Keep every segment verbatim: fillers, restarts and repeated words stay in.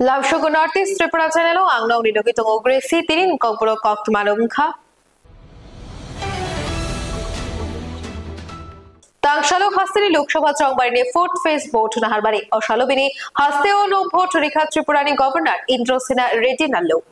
Lamsogo North East Tripura channel o ang nokni logi tongo Gracie, tini kokborok koktwma wngkha. Tangsalo hasteni Lok Sabha chongbarini fourth phase vote naharmani. O salo bini hasteo no vote rikha Tripurani Governor Indrasena Reddy Nallo.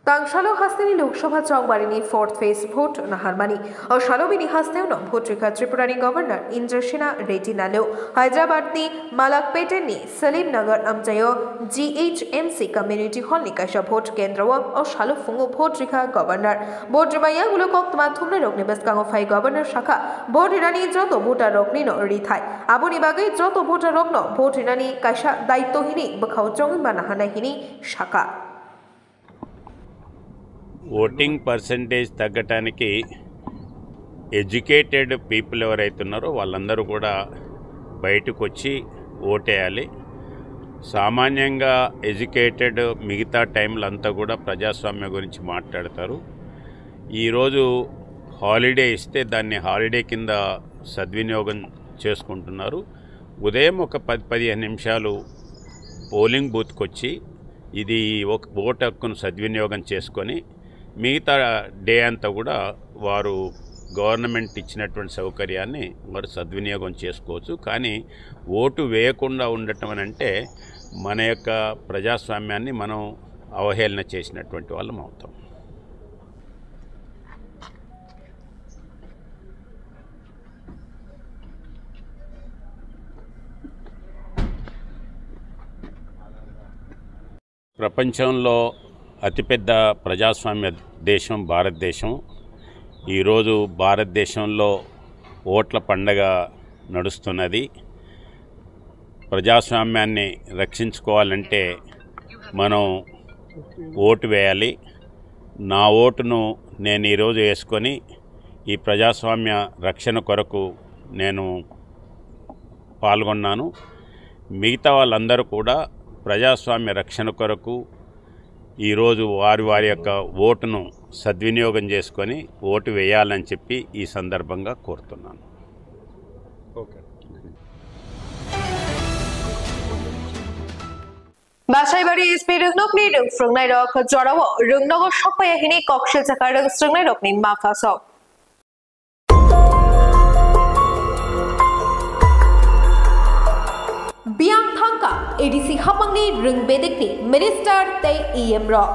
Tangsalo hasteni Lok Sabha chongbarini fourth phase vote naharmani. O salo bini hasteo no vote rikha Tripurani Governor Indrasena Reddy Nallo. Hyderabadni Malakpeteni Salim Nagar amchaio G H M C Community Hall ni kaisa vote kendro o, o salo phungo vote rikha Governor. Vote rwmani yagulo koktwma thumnairokni bwskango phai Governor sakha, vote rinani joto voter rokni no rithai. Aboni bagwi joto voter rokno vote rinani kaisa daitto hini bwkhao chongwi mana hwnwi hini sakha. Voting percentage తగ్గటానికి educated people ఎవరైతే ఉన్నారో వాళ్ళందరూ కూడా బయటకు వచ్చి ఓటేయాలి. సామాన్యంగా ఎడ్యుకేటెడ్ మిగతా టైంలు అంతా కూడా ప్రజాస్వామ్యం గురించి మాట్లాడతారు. ఈరోజు హాలిడే ఇస్తే దాన్ని హాలిడే కింద సద్వినియోగం చేసుకుంటున్నారు. ఉదయం ఒక పది పదిహేను నిమిషాలు పోలింగ్ బూత్కి వచ్చి ఇది ఒక ఓటు హక్కును సద్వినియోగం చేసుకొని మిగతా డే అంతా కూడా వారు గవర్నమెంట్ ఇచ్చినటువంటి సౌకర్యాన్ని వారు సద్వినియోగం చేసుకోవచ్చు. కానీ ఓటు వేయకుండా ఉండటం అని అంటే మన యొక్క ప్రజాస్వామ్యాన్ని మనం అవహేళన చేసినటువంటి వాళ్ళం అవుతాం. ప్రపంచంలో అతిపెద్ద ప్రజాస్వామ్య దేశం భారతదేశం. ఈరోజు భారతదేశంలో ఓట్ల పండగ నడుస్తున్నది. ప్రజాస్వామ్యాన్ని రక్షించుకోవాలంటే మనం ఓటు వేయాలి. నా ఓటును నేను ఈరోజు వేసుకొని ఈ ప్రజాస్వామ్య రక్షణ కొరకు నేను పాల్గొన్నాను. మిగతా వాళ్ళందరూ కూడా ప్రజాస్వామ్య రక్షణ కొరకు ఈరోజు వారి వారి యొక్క ఓటును సద్వినియోగం చేసుకొని ఓటు వేయాలని చెప్పి ఈ సందర్భంగా కోరుతున్నాను. Okay. Basaibari S P Rwngnokni rwngphrwngnairok jorao rwngnogo sokphaiya hini koksil chakha rwngphrwngnairokni mapha sok. Biyang thangkha A D C hapangni rwng bedekni minister tei E M rok.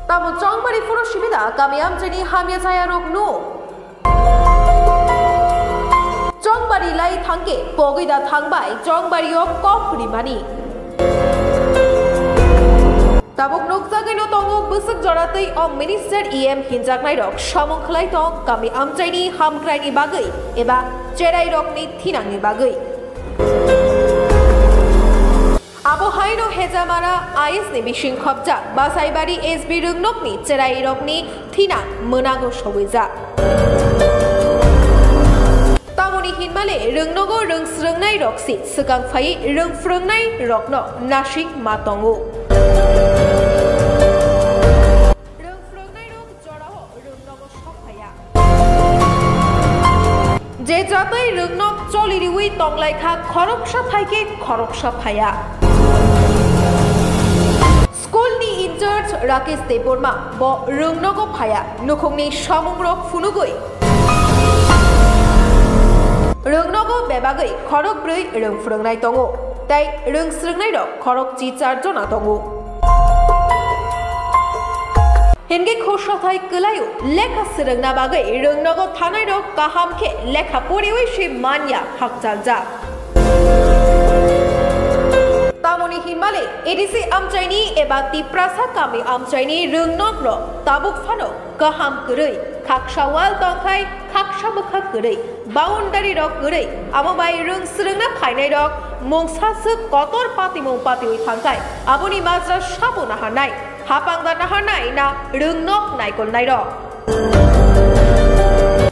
Tamo Chongbari phuru sibida kami amchaini hamya chayarokno. Chongbari lai thangkhe pogwi da thangbai Chongbari o kok rimani. Tabuk nukjagwino tongo bwswk jora twi o minister E M hinjaknairok samung khlai tong kami amchaini hamkraini bagwi eba cherairokni thinangni bagwi. Abo haino Hejamara I S ni bising khopjak Basaibari S B Rwngnokni cherairokni thinang mwnago sogwijak. Tamoni hinmale rwngnogo rwngsrwngnai rok si swkang phai rwngphrwngnai rokno nasing ma tongo. Rwngphrwngnai rok jorao rwngnogo sok phaiya. Je jatoi rwngnok choli riwi tonglaikha khoroksa phaikhe khoroksa phaiya. School ni in charge Rakesh Debbarma bo rwngnogo phaiya, nukhungni samungrok phunugwi. Rwngnogo bebagwi khorokbrwi rwngphrwngnai tongo, tei rwngsrwngnairok khorokchi char jona tongo. Hingke khosathai kwlaio lekha swrwngna bagwi rwngnogo thanairok kaham khe lekha poriwi se manya hakchaljak. Tamoni hinmale A D C amchaini eba Tiprasa kami amchaini rwngnokrok tabuk phano kaham kwrwi, khaksa wall tongkhai khaksa bwkha kwrwi, boundary rok kwrwi, amo bai rwngsrwngna phainairok mungsa swk kotor patimung patiwi thangkhai aboni majra sabo naharnai. Hapang da naharnai na rwngnok naikolnairok.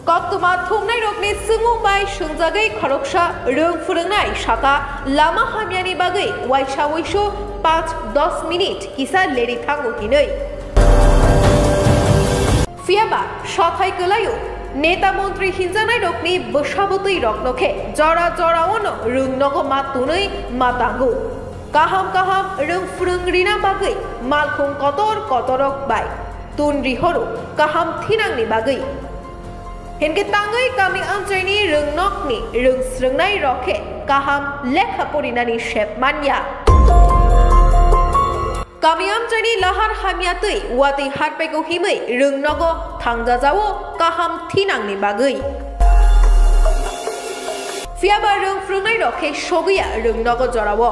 Koktwma thumnairokni swngmung bai swngjagwi khoroksa rwng phrwngnai saka lama hamyani bagwi waisa uisu panch dos minute kisa leri thango hinwi. Phiyaba sothai kwlaio Neta montri hinjaknairokni bwsabwtwi rokno khe jora joraono rwng nogo ma tunwi ma tango. Kaham kaham rwng phrwng rina bagwi malkhung kotor kotorrok bai tun rihoro kaham thinangni bagwi. Hinkhe tangwi kami amchaini rwng nokni rwng srwngnai rok khe kaham lekha porinani sep manya. Kami amchaini lahar hamya twi watwi harpaiko himwi rwng nogo thangjajao kaham thinangni bagwi. Phiyaba rwng phrwngnai rok khe sogwiya rwng nogo jorao.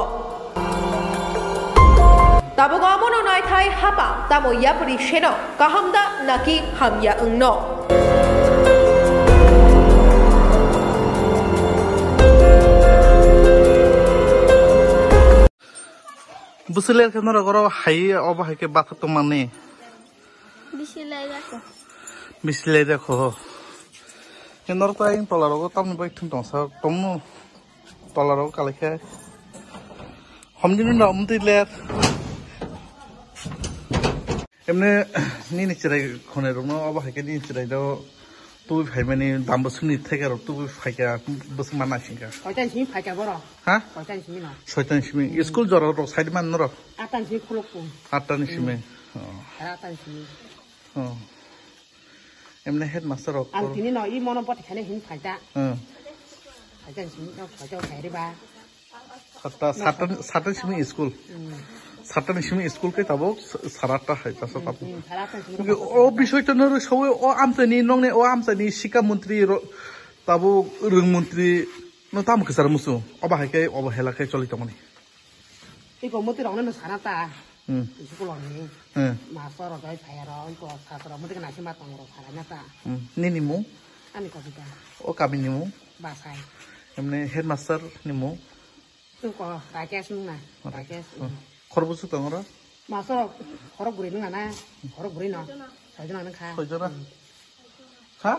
Tabuk omono naithai hapang tamo yapri seno kaham da naki hamya wngno. Bwswk ler khe norok oro hai obo hai khe bathak tongmani? Bisi lai jakho. Bisi lai jakho. Khe norok ta ayang tola rogo tamni bai thum tongsa tongno. Tola rogo kalai khe. Homjini no mtwi ler. Emne nini chwrai khone rokno obo hai khe nini chwrai do tubui phaimani dam bwswkni theka rok tubui phaikha bwswk ma naisingkha. Soitan simi phaikha borok. Ha? Soitan simi no. Soitan simi. Hmm. School jora rok side man norok? Atan simi khuluk pun. Atani simi. Hmm. Oh. Atan simi. Oh. Emne headmaster rok. Ang tini no i mono boti khane hin phaikha. Hmm. Soitan simi no phaikha khairi ba. Satta, satta, satta ni simi school. Hmm. Satta ni simi school khe tabuk sa-, sara atta hai jasa tabuk. Hmm, sara atta ni simi. Oke, tabuk o bisoi to noro sawi o amchani nongne o amchani sikha montri ro, tabuk rwng montri no tamo kwchar musu. Obo hai khe obo hela khe choli tongmani. Iko montri rokno no sana ta. Hmm. School ni. Hmm. Master rok jai phai aro iko satra montri khe naising ma tongo rok sana ta. Hmm. Nini mung? Ani kobita. O kami ni mung? Basai. Emne headmaster ni mung? Tungko Rakesh wngna, Rakesh. Rakesh, hmm. Khorokbwswk tongo oro? Master rok khorok bwrwi wngna na, khorok bwrwi no. Soijona wngkha. Soijona? Hmm. Ha?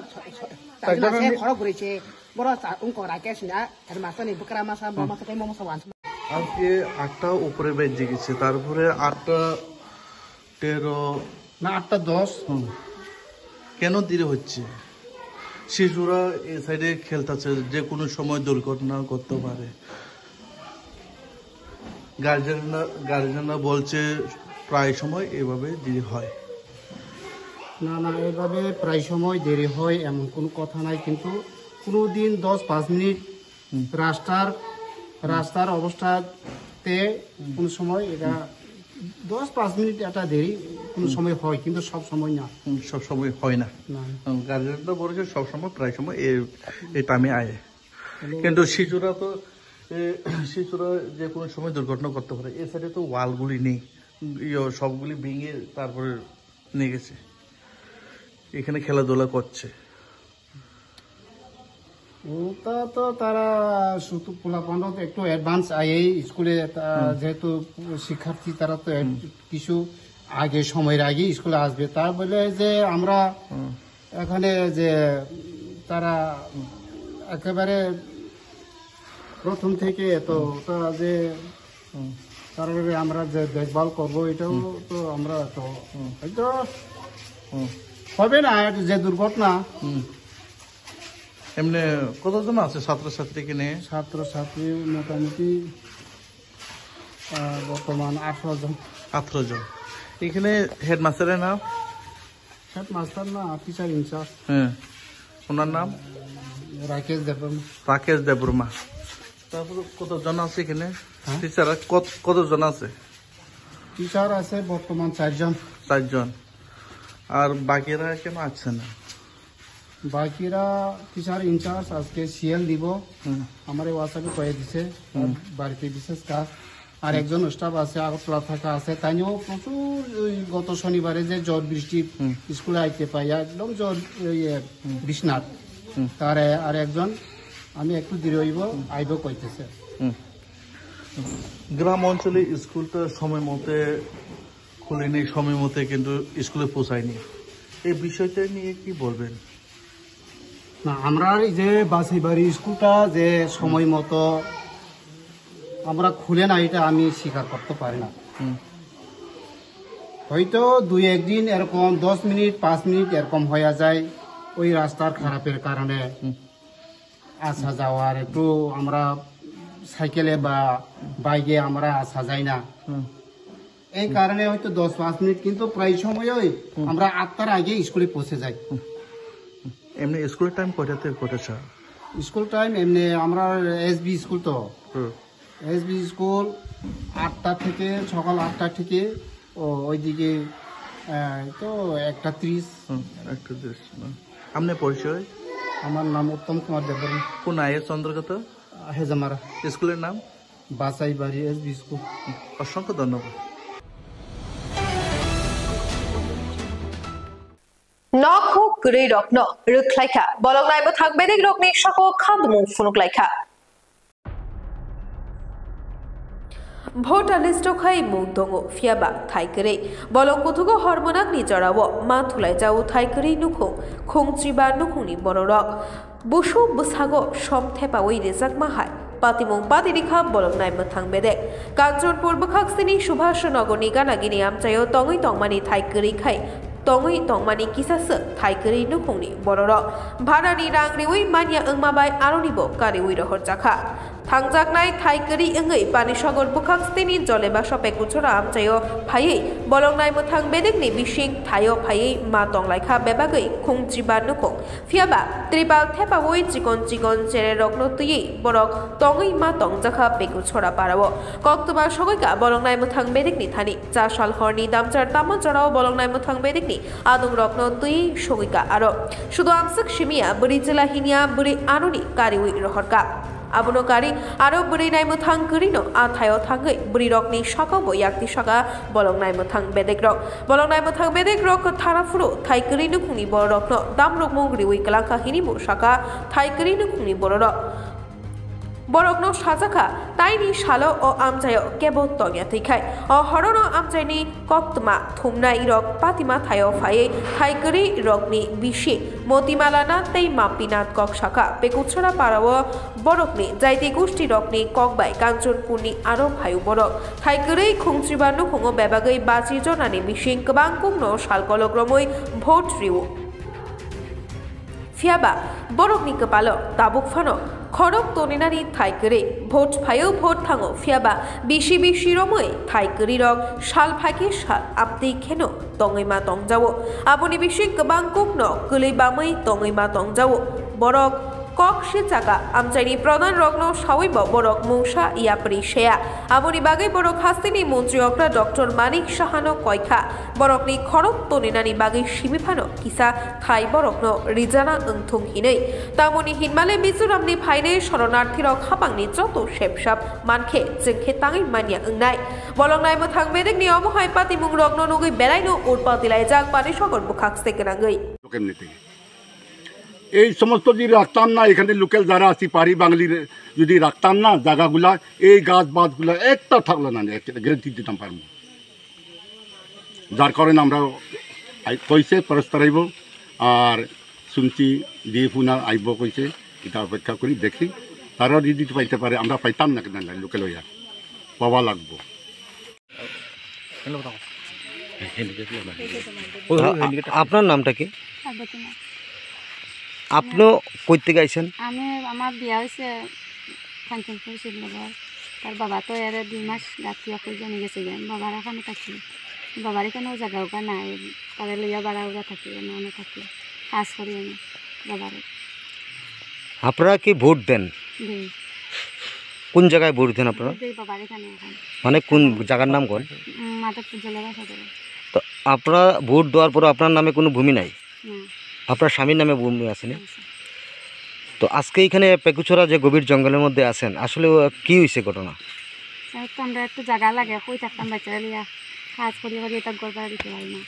Soijona se khorok bwrwi se. Boro cha wngko Rakesh na, headmaster ni bwkra masa, hmm, bo masa tei mo masa wansa. আজকে আটটা উপরে বেজে গেছে, তারপরে আটটা তেরো। না, আটটা দশ। হুম। কেন দেরি হচ্ছে? শিশুরা এই সাইডে খেলতেছে, যে কোনো সময় দুর্ঘটনা ঘটতে পারে। গার্জেনরা, গার্জেনরা বলছে প্রায় সময় এভাবে দেরি হয়। না, না, এভাবে প্রায় সময় দেরি হয় এমন কোনো কথা নাই, কিন্তু কোনো দিন দশ পাঁচ মিনিট হুম। রাস্তার, হুম। রাস্তার অবস্থাতে হুম। কোনো সময় এটা হুম। দশ পাঁচ মিনিট একটা দেরি কোনো হুম। সময় হয়, কিন্তু সব সময় না। হুম, সব সময় হয় না। না। হুম, গার্জেন তো বলেছে সব সময়, প্রায় সময় এ, এই টাইমে আয়। হ্যালো। কিন্তু শিশুরা তো, এ, শিশুরা যে কোনো সময় দুর্ঘটনা করতে পারে। এ সাইডে তো ওয়ালগুলি নেই, ইয়ে, সবগুলি ভেঙে তারপরে নিয়ে গেছে। এখানে খেলাধুলা করছে। ওটা তো তারা শুধু পোলাপানরা তো একটু অ্যাডভান্স আগে স্কুলে তা-, হুম। যেহেতু শিক্ষার্থী তারা তো এক-, হুম। কিছু আগে, সময়ের আগে স্কুলে আসবে। তা বলে যে আমরা হুম। এখানে যে তারা একেবারে প্রথম থেকে এত হুম। ওটা যে হুম। তারপরে আমরা যে দেখভাল করবো, এটাও হুম। তো আমরা তো হুম। হয়তো হুম। হবে না, এটা যে দুর্ঘটনা। হুম। এমনি কতজন আছে ছাত্রছাত্রী এখানে? ছাত্রছাত্রী মোটামুটি, আহ, বর্তমান আঠারো জন। আঠারো জন। এখানে হেডমাস্টারের নাম? হেডমাস্টার না, টিচার ইনচার্জ। হ্যাঁ। ওনার নাম? রাকেশ দেববর্মা। রাকেশ দেববর্মা। তারপর কতজন আছে এখানে? হ্যাঁ? টিচার কত, কতজন আছে? টিচার আছে বর্তমান চারজন। চারজন। আর বাকিরা কেন আসছে না? বাকিরা টিচার ইনচার্জ আজকে সিএল দিব। হুম। আমার এই WhatsApp-এ কয়ে দিছে, তার হুম। বাড়িতে বিশেষ কাজ। আর হুম। একজন স্টাফ আছে, আগরতলা থাকা আছে, তাইও প্রচুর ওই গত শনিবারে যে ঝড় বৃষ্টি হুম। স্কুলে আইতে পাই, একদম ঝড়, ওই, এ, হুম। বিশ্বনাথ। হুম। তার, এ, আর একজন আমি একটু দেরি হইব, হুম। আইব কইতেছে। হুম। গ্রাম অঞ্চলে স্কুলটা সময় মতে খুলেনি, সময় মতে কিন্তু স্কুলে পৌঁছায়নি। এই বিষয়টা নিয়ে কি বলবেন? না, আমরা এই যে বাছাইবাড়ি স্কুলটা যে সময় মতো আমরা খুলে না, এটা আমি স্বীকার করতে পারি না। হুম। হয়তো দুই একদিন এরকম দশ মিনিট, পাঁচ মিনিট এরকম হয়ে যায়। ওই রাস্তার খারাপের কারণে হুম। আসা যাওয়ার একটু আমরা সাইকেলে বা বাইকে আমরা আসা যায় না। হুম। এই কারণে হয়তো দশ পাঁচ মিনিট, কিন্তু প্রায় সময়ই হুম। আমরা আটটার আগে স্কুলে পৌঁছে যাই। হুম। এমনি স্কুলের টাইম কয়টা থেকে কয়টা, স্যার? স্কুল টাইম এমনি আমরা এসবি স্কুল তো। হুম। এসবি স্কুল আটটা থেকে, সকাল আটটা থেকে ও ওইদিকে, আহ, তো একটা ত্রিশ। হুম, একটা ত্রিশ, হুম। আপনার পরিচয়? আমার নাম উত্তম কুমার দেববর্মা। কোন আইএস অন্তর্গত? হেজামারা। স্কুলের নাম? বাসাইবাড়ি এসবি স্কুল। অসংখ্য ধন্যবাদ। Nok huk kwrwi rokno rwkhlaikha, bolong nai bwthang bedek rokni soko kha bumung phunuk laikha. Voter list o khai mung tongo, phiya ba thai kwrwi. Bolong kuthugo hor mwnakni jorao ma thulai jao thai kwrwi nukhung, khungchi ba nukhungni bororok. Busu bwsago som thepawi rijakma hai patimung patirikha bolong nai mwthang bedek. Kanchanpur bwkhak sini Subhash Nagarni gana gini amchaio tongwi tongmani thai kwrwi khai tongwi tongmani kisa swk thai kwrwi nukhungni bororok bharani rang riwi manya wngma bai aronibo kariwi rohorjakha. Thangjaknai thai kwrwi wngwi Panisagar bwkhak stini Jolebasa Pekuchora amchaio phaiwi bolong nai mwthang bedekni bising thaio phaiwi ma tonglaikha bebagwi khungchiba nukhung. Phiyaba tripal thepawi chikon chikon chererokno twiwi borok tongwi ma tongjakha Pekuchora parao. Koktwma sogwikha bolong nai mwthang bedekni thani. Cha sal horni damchar tamo jorao bolong nai mwthang bedekni adungrokno twiwi sogwikha aro. Sudo amswk simiya bwrwi chwla hinya bwrwi anoni kariwi rohorkha. Abono kari aro bwrwi nai mwthang kwrwino a thaio thangwi bwrwirokni sakao bo yakti saka bolong nai mwthang bedekrok. Bolong nai mwthang bedekrok thana phuru thai kwrwi nukhungni bororokno damrokmung riwi kwlangkha hini bo saka thai kwrwi nukhungni bororok. Borokno sajakha, taini salo o amchaio kebo tongya twikhai. O horono amchaini koktwma thumnairok patima thaio phaiwi thai kwrwirokni bisi Motimalana tei Mapinath kok sakha. Pekuchora parao borokni jaiti gustirokni kok bai Kanchanpurni aro phaio borok. Thai kwrwi khungchiba nukhungo bebagwi bachi jonani bising kwbangkukno salkolok romwi vote rio. Phiyaba borokni kwpalo tabuk phano khorok toninani thai kwrwi. Vote phaio vote thango, phiyaba bisi bisi romwi thai kwrwirok sal phaikhe sal amtwi kheno tongwi ma tongjago. Aboni bising kwbangkukno kwlwi bamwi tongwi ma tongjago. Borok kok sinchaka amchaini pradhan rokno sawibo borok mungsa yapri seya. Aboni bagwi borok hasteni montri okra Doctor Manik Sahano koikha. Borokni khorok toninani bagwi simi phano kisa thai borokno rijana wngthung hinwi. Tamoni hinmale Mizoramni phainai shoronarthirok hapangni joto sepsap mankhe chwngkhe tangwi manya wngnai. Bolong nai mwthang bedekni omo hai patimungrokno nugwi belaino urpati laijak Panisagar bwkhak se gwnangwi. এই সমস্ত যদি রাখতাম না, এখানে লোকাল যারা আছি, পাহাড়ি বাঙালির যদি রাখতাম না জায়গাগুলা, এই গাছ বাছগুলা একটা থাকলো না, গ্যারান্টি দিতাম পারবো। যার কারণে আমরা আই-, কইছে ফরেস্ট তারাইব, আর শুনছি ডিএফও না আইব কইছে, এটা অপেক্ষা করি দেখি, তারাও যদি দিতে পাইতে পারে, আমরা পাইতাম না কেন লোকাল হইয়া, পাওয়া লাগবো। আ-, আ-, আপনার নামটা কি? পার্বতী নাথ। আপনিও কই থেকে আইছেন? আমি, আমার বিয়া হয়েছে কাঞ্চনপুর শিবনগর। তার বাবা তো এর দুই মাস গাঁথিয়া কই জানি গেছে গিয়া। বাবার এখানে থাকি। বাবার এখানেও জায়গা ওগা নাই। তারা লইয়া বাড়া ওগা থাকি, এনে অনে থাকি। কাজ করি আমি বাবার। আপনারা কি ভোট দেন? দেই। কোন জায়গায় ভোট দেন আপনারা? দেই বাবার এখানে এখন। মানে কোন জায়গার নাম কোন? উম, মাধবপুর জেলা বাসাদরে। তো আপনারা ভোট দেওয়ার পরে আপনার নামে কোনো ভূমি নাই? না। আপনার স্বামীর নামে ভূমি আছে না? আছে। তো আজকে এখানে পেকুছড়া যে গভীর জঙ্গলের মধ্যে আছেন, আসলে ও কি হয়েছে ঘটনা? স্যার, তো আমরা একটু জায়গা লাগে, কই থাকতাম বাচ্চারা লিয়া, কাজ করি করি এটা ঘর ভাড়া দিতে পারি না।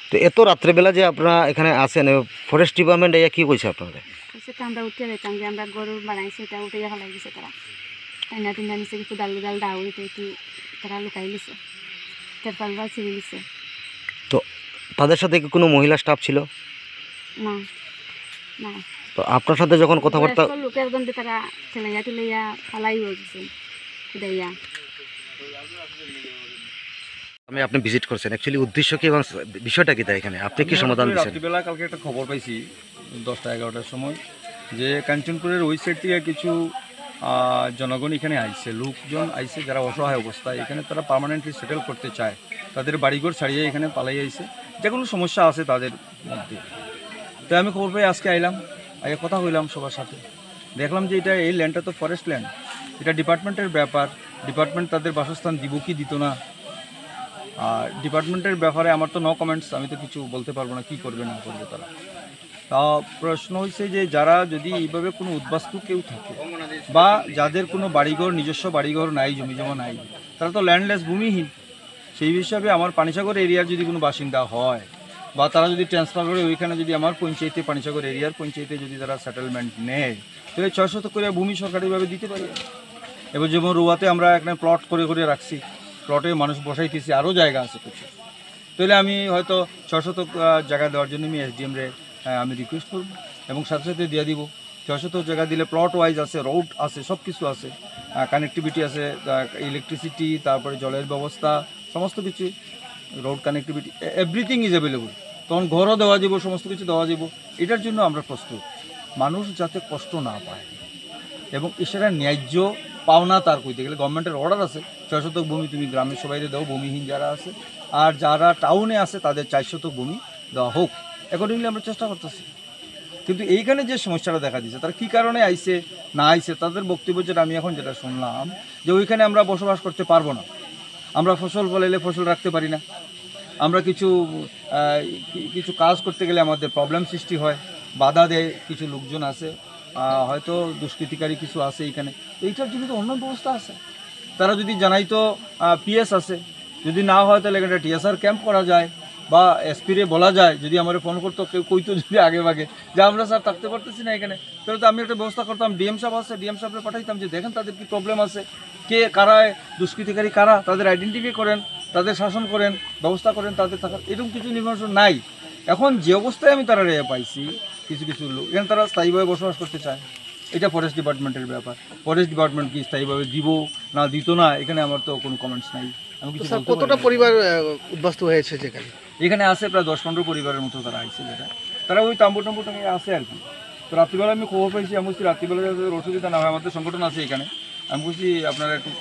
তো এত রাত্রেবেলা যে আপনারা এখানে আছেন, এ, ফরেস্ট ডিপার্টমেন্ট এ কি কইছে আপনাদের? কইছে তো আমরা উঠে যেতাম, যে আমরা গরু বানাইছি, এটা উঠে হলাই গেছে তারা। টাইনা টুইনা নিচে কি কুদাল উদাল দাও, এটা একটু তারা লুকাই নিছে। তেরপাল উদাল ছিঁড়ে নিছে। তো তাদের সাথে কি কোনো মহিলা স্টাফ ছিল? না, না। তো আপনার সাথে যখন কথাবার্তা বয়স্ক লোক একজন দিয়ে তারা ঠেলাইয়া ঠেলাইয়া ফালাই হয়ে গেছে, কুদাইয়া। আমি আপনি ভিজিট করছেন, অ্যাকচুয়ালি উদ্দেশ্য কি এবং বিষয়টা কি তাই এখানে? আপনি কি আমি সমাধান আসলে দিচ্ছেন? রাত্রিবেলা কালকে একটা খবর পাইছি, দশটা এগারোটার সময়, যে কাঞ্চনপুরের ওই সাইড থেকে কিছু আহ, জনগণ এখানে আইছে, লোকজন আইছে যারা অসহায় অবস্থায়, এখানে তারা পার্মানেন্টলি সেটেল করতে চায়, তাদের বাড়িঘর ছাড়িয়ে এখানে পালাই আইছে, যে কোনো সমস্যা আছে তাদের মধ্যে। তো আমি খবর পেয়ে আজকে আইলাম, আগে কথা হইলাম সবার সাথে, দেখলাম যে এটা, এই ল্যান্ডটা তো ফরেস্ট ল্যান্ড, এটা ডিপার্টমেন্টের ব্যাপার, ডিপার্টমেন্ট তাদের বাসস্থান দিব কি দিত না। আর ডিপার্টমেন্টের ব্যাপারে আমার তো নো কমেন্টস, আমি তো কিছু বলতে পারবো না কি করবে না করবে তারা। তা প্রশ্ন হচ্ছে যে যারা যদি এইভাবে কোনো উদ্বাস্তু কেউ থাকে বা যাদের কোনো বাড়িঘর, নিজস্ব বাড়িঘর নাই, জমি জমা নাই, তারা তো ল্যান্ডলেস, ভূমিহীন। সেই হিসাবে আমার পানিসাগর এরিয়ার যদি কোনো বাসিন্দা হয় বা তারা যদি ট্রান্সফার করে ওইখানে যদি আমার পঞ্চায়েতে, পানিসাগর এরিয়ার পঞ্চায়েতে যদি তারা সেটেলমেন্ট নেয়, তাহলে ছয় শতক করে ভূমি সরকারিভাবে দিতে পারি। এবার যেমন রোয়াতে আমরা এখানে প্লট করে করে রাখছি, প্লটে মানুষ বসাইতেছি, আরও জায়গা আছে কিছু। তাহলে আমি হয়তো ছয় শতক আহ, জায়গা দেওয়ার জন্য আমি এসডিএম রে আহ, আমি রিকোয়েস্ট করব এবং সাথে সাথে দিয়ে দিব। ছয় শতক জায়গা দিলে প্লট ওয়াইজ আছে, রোড আছে, সব কিছু আছে, কানেক্টিভিটি আছে, ইলেকট্রিসিটি, তারপরে জলের ব্যবস্থা, সমস্ত কিছু, road connectivity, everything is available. তখন ঘরও দেওয়া যাব, সমস্ত কিছু দেওয়া যাব। এটার জন্য আমরা প্রস্তুত, মানুষ যাতে কষ্ট না পায় এবং এছাড়া ন্যায্য পাওনা তার কইতে গেলে গভর্নমেন্টের অর্ডার আছে, ছয় শতক ভূমি তুমি গ্রামের সবাইকে দাও, ভূমিহীন যারা আছে, আর যারা টাউনে আছে তাদের চার শতক ভূমি দেওয়া হোক। অ্যাকর্ডিংলি আমরা চেষ্টা করতেছি। কিন্তু এইখানে যে সমস্যাটা দেখা দিচ্ছে, তারা কি কারণে আইছে না আইছে, তাদের বক্তব্য যেটা আমি এখন যেটা শুনলাম, যে ওইখানে আমরা বসবাস করতে পারবো না, আমরা ফসল ফলাইলে ফসল রাখতে পারি না, আমরা কিছু আহ, কি- কিছু কাজ করতে গেলে আমাদের প্রবলেম সৃষ্টি হয়, বাধা দেয় কিছু লোকজন আছে, আহ, হয়তো দুষ্কৃতিকারী কিছু আছে এখানে। তো এইটার জন্য তো অন্য ব্যবস্থা আছে। তারা যদি জানাইতো, পিএস আছে, যদি না হয় তাহলে একটা টিএসআর ক্যাম্প করা যায় বা এসপি রে বলা যায়, যদি আমার ফোন করতো কেউ কইতো যদি আগে ভাগে যে আমরা স্যার থাকতে পারতেছি না এখানে, তাহলে তো আমি একটা ব্যবস্থা করতাম। ডিএম সাহেব আছে, ডিএম সাহেবরে পাঠাইতাম যে দেখেন তাদের কি প্রবলেম আছে, কে কারা দুষ্কৃতিকারী, কারা তাদের আইডেন্টিফাই করেন, তাদের শাসন করেন, ব্যবস্থা করেন তাদের থাকার, এরকম কিছু ইনফরমেশন নাই। এখন যে অবস্থায় আমি তারা রে পাইছি, কিছু কিছু লোক এখানে তারা স্থায়ীভাবে বসবাস করতে চায়, এটা ফরেস্ট ডিপার্টমেন্টের ব্যাপার। ফরেস্ট ডিপার্টমেন্ট কি স্থায়ীভাবে দিব না দিত না, এখানে আমার তো কোনো কমেন্টস নাই, আমি তো কিছু স্যার, বলতে পারি কতটা না। পরিবার আহ, উদ্বাস্তু হয়েছে যেখানে? এখানে আছে প্রায় দশ পনেরো পরিবারের মতো তারা আইছে, যেটা তারা ওই তাম্বু টাম্বু টাঙিয়ে আছে আর কি। তো রাত্রিবেলা আমি খবর পাইছি, আমি বলছি রাত্রিবেলা যাতে অসুবিধা না হয়, আমাদের সংগঠন আছে এখানে, আমি বলছি আপনারা একটু